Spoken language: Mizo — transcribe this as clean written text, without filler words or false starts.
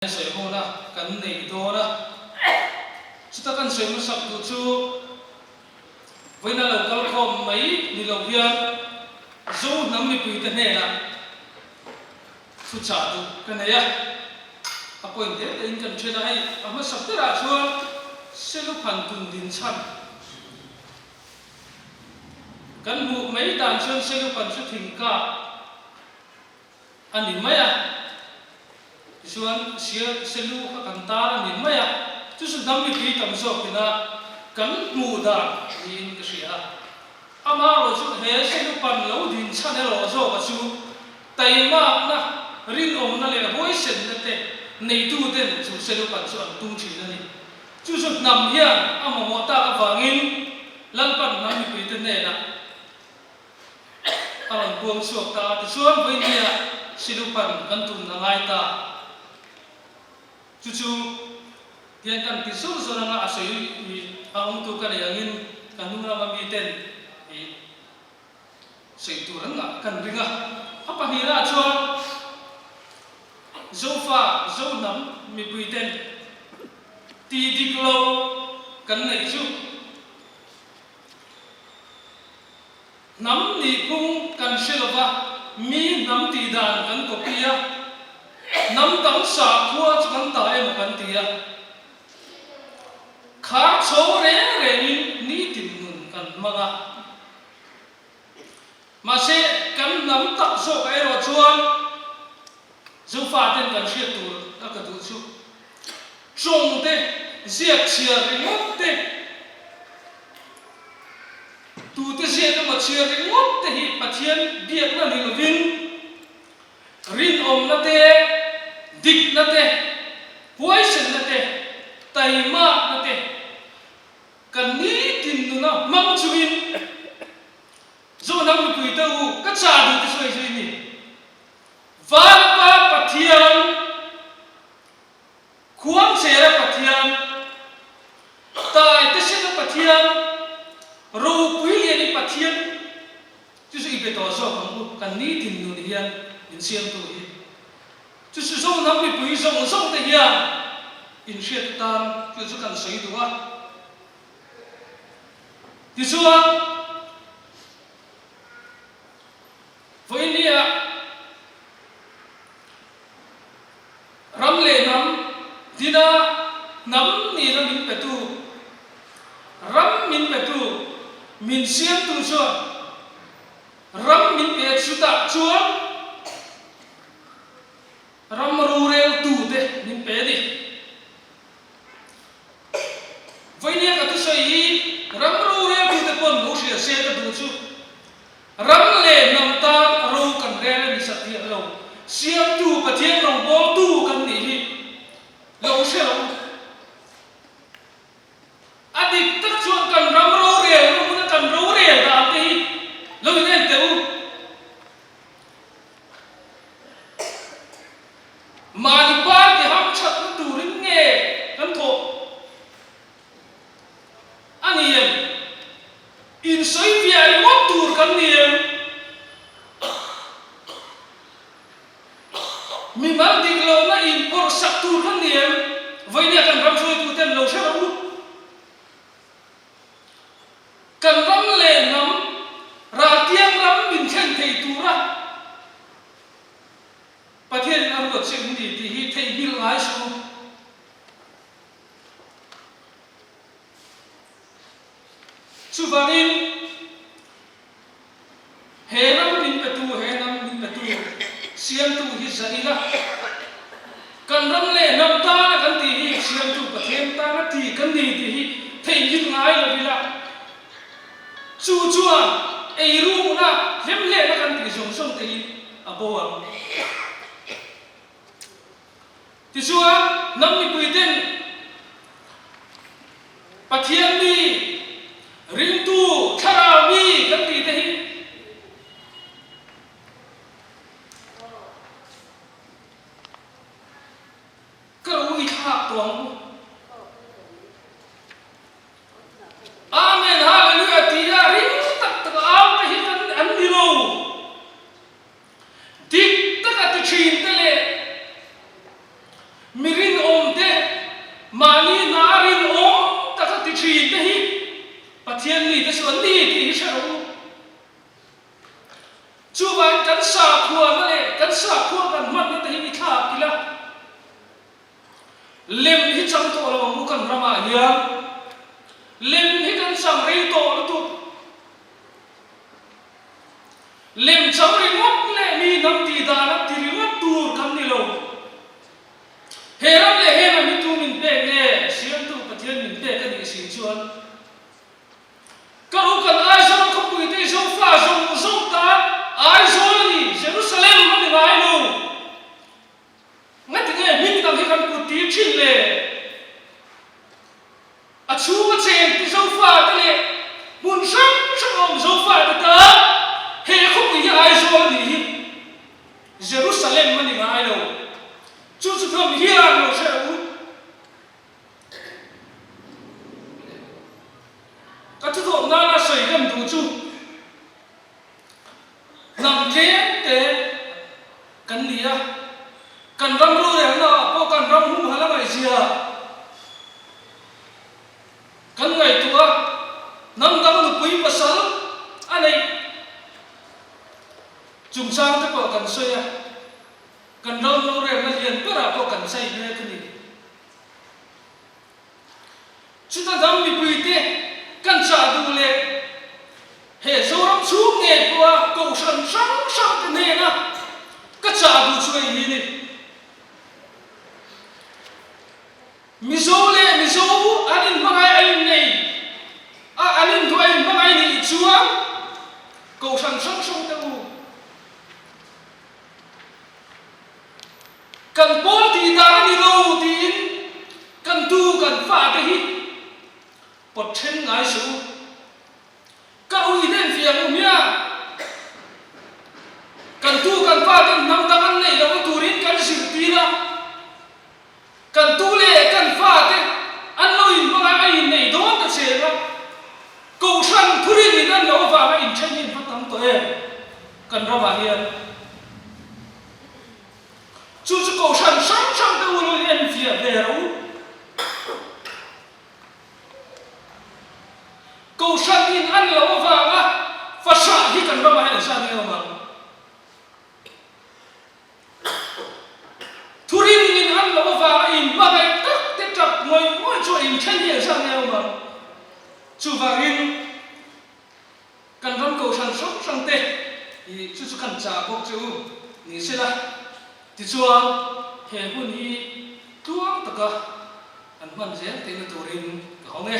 Sawi hona kan nei dawn a, chuta kan sawi hmasak duh chu vawiina lo kal khawm mai ni lo hian Zo hnam mipuite hnenah thu chah duh ka nei a, a point te tein kan then a, hei a hmasak berah chuan Seluphan tun din chhan kan hmuh mai dan chuan Seluphan chu thingkak A ni mai a, tichuan sial selu kha kan tar a ni mai a, chu chu hnam mipui tam zawkina kan hmuh dan niin ka hria a. Amaherawh chu he selu pan lo din chhan erawh zawka chu taimakna, rinawmna leh huaisenna te neituten chu selu pan chu an tum thin a ni. Chu chu hnam hian a mamawh tak avangin Lalpan hnam mipuite hnenah A rawn puang chhuak ta a, tichuan vawinia Silupan kan tun a ngai ta. Chu chu tiang kan ti zawr zawr anga a sawi a awmtu ka nei angin ka hnung lama miten i sawi tur an ngah kan ring a. A pahnihnaah chuan Zofa, Zohnam mipuiten tih dik lo kan neih chu. Hnam nihphung kan hre lova, mi hnam tih dan kan copy a, hnam dang sakhua chu kan ta emaw kan ti a, khar chho reng rengin nitin nun kan hmang a. Mahse, kan hnam tak zawkah erawh chuan Zofa ten kan hriat tur a ka duh chu tawng te, ziak chhiar ringawt te, tute ziak emaw chhiar ringawt te hi Pathian biakna ni lovin rinawmna te, dikna te, huaisenna te, taimakna te kan nitin nuna hmang chungin Zohnam mipuite u ka chah duh te sawi zui ni. Vanpa Pathian, Khuangchera Pathian, Taitesena Pathian, Ropuiliani Pathian chu chu i be tawh zawk ang u, kan nitin nun hian min siamtu hi. Chu chu Zohnam mipui zawng zawng te hian inhriat atan chu chu kan sawi duh a. Tichuan. Vawinia ram leh hnam dina hnam nihna min petu, ram min petu, min siamtu chuan ram min pe chutah chuan ram roreltute min pe a ni. Vawinia ka thusawi hi ram roreltute pawn lo hria se ka duh chu. Ram leh hnam tan ro kan rel a ni sa tiah lo. Siamtu Pathian rawngbawltu kan nih hi lo hre lo. A dik tak chuan kan ram rorelna hmuna kan rorel dan te hi lo in en teh u. Mahni party hamthatna turin nge kan thawh a ni em? Insawi fiah ringawt tur kan ni em? Mimal dik lohna inpawrh sak tur kan ni em? Vawinia kan ram hruaituten lo hre rawh u. Kan ram leh hnam raltiang ram min thlen thei tura Pathianin a ruat che u ni tih hi theihnghilh ngai suh u. Chuvangin he ram min petu, he hnam min petu siamtu hi zah ila, kan ram leh hnam tana kan tih hi siamtu Pathian tana ti kan ni tih hi theihnghilh ngai lo ila, chu chuan eirukna, hlemhlehna kan tih zawng zawng te hi a bo ang. Tichuan, hnam mipuiten Pathian mi, ringtu, thlarau mi kan tih te hi ka ro i thlak tawh ang u. Amen, Hallelujah tia ring tak tak a au te hi kan an ni lo. Dik taka ti thin te leh mi. Lem hi chang tawh lo ang u kan ramah hian. Lem hi kan chang rei tawh lutuk. Lem chang ringawt leh mi hnam tih dan a ti ringawt tur kan ni lo. He ram leh he ram hi tu min pek nge? Siamtu Pathian min pek a nih si chuan ka ru kan Aizawl khawpui te Zofa zawng zawng tan Aizawl a ni, Jerusalem a ni ngai lo. Ngati nge hming dang hi kan kut tir thin le? A chhunga cheng te Zofate leh hmun hrang hrang a awm Zofate tan he khawpui hi Aizawl a nih hi Jerusalem a ni ngai lo. Chu chu hnam hian lo hre rawh u. Ka thutawp nana sawi kan duh chu Hnam tlem te kan ni a, kan ram rorelna ah pawh kan ram humhal a ngaihzia kan ngaihtuah a, hnam dang nupui pasal a neih chungchang te pawh kan sawi a, kan ram rorelna lian berah pawh kan chei mek a ni. Chuta dang mipuite kan chah duh leh he Zoram chhung ngei pawha kohhran hrang hrang te hnena ka chah duh chu hei hi ni. Mizo leh Mizo an inhmangai a innei a, an induh a inhmangai nih chuan kohhran hrang hrang te u. Kan pawl tih dan a ni lo tiin kan tu kan fate hi pawt then ngai suh u. Ka ui hnen fiah hmu hmiah a, kan tu kan faten hnam dang an neih lohna turin kan zirtir a. Kan tu leh kan fate an lo inhmang a, a inneih dawn ta cheng a, Kohhran thurin in an lo avanga inthen hi an va tam tawh em kan ramah hian. Chu chu Kohhran hrang hrang te u lo in enfiah ve rawh u. Kohhran in an lo avanga fahrah hi kan ramah hian engzat nge awm ang? Thurin in an loh avanga inhmangaih tak te tap ngawih ngawih chu a inthen hi engzat nge awm ang? Chuvangin kan ram kohhran hrang hrang te hi chu chu kan chah bawk che u ni se la, tichuan he hun hi tluang taka an hman zel theihna turin ka hawng e.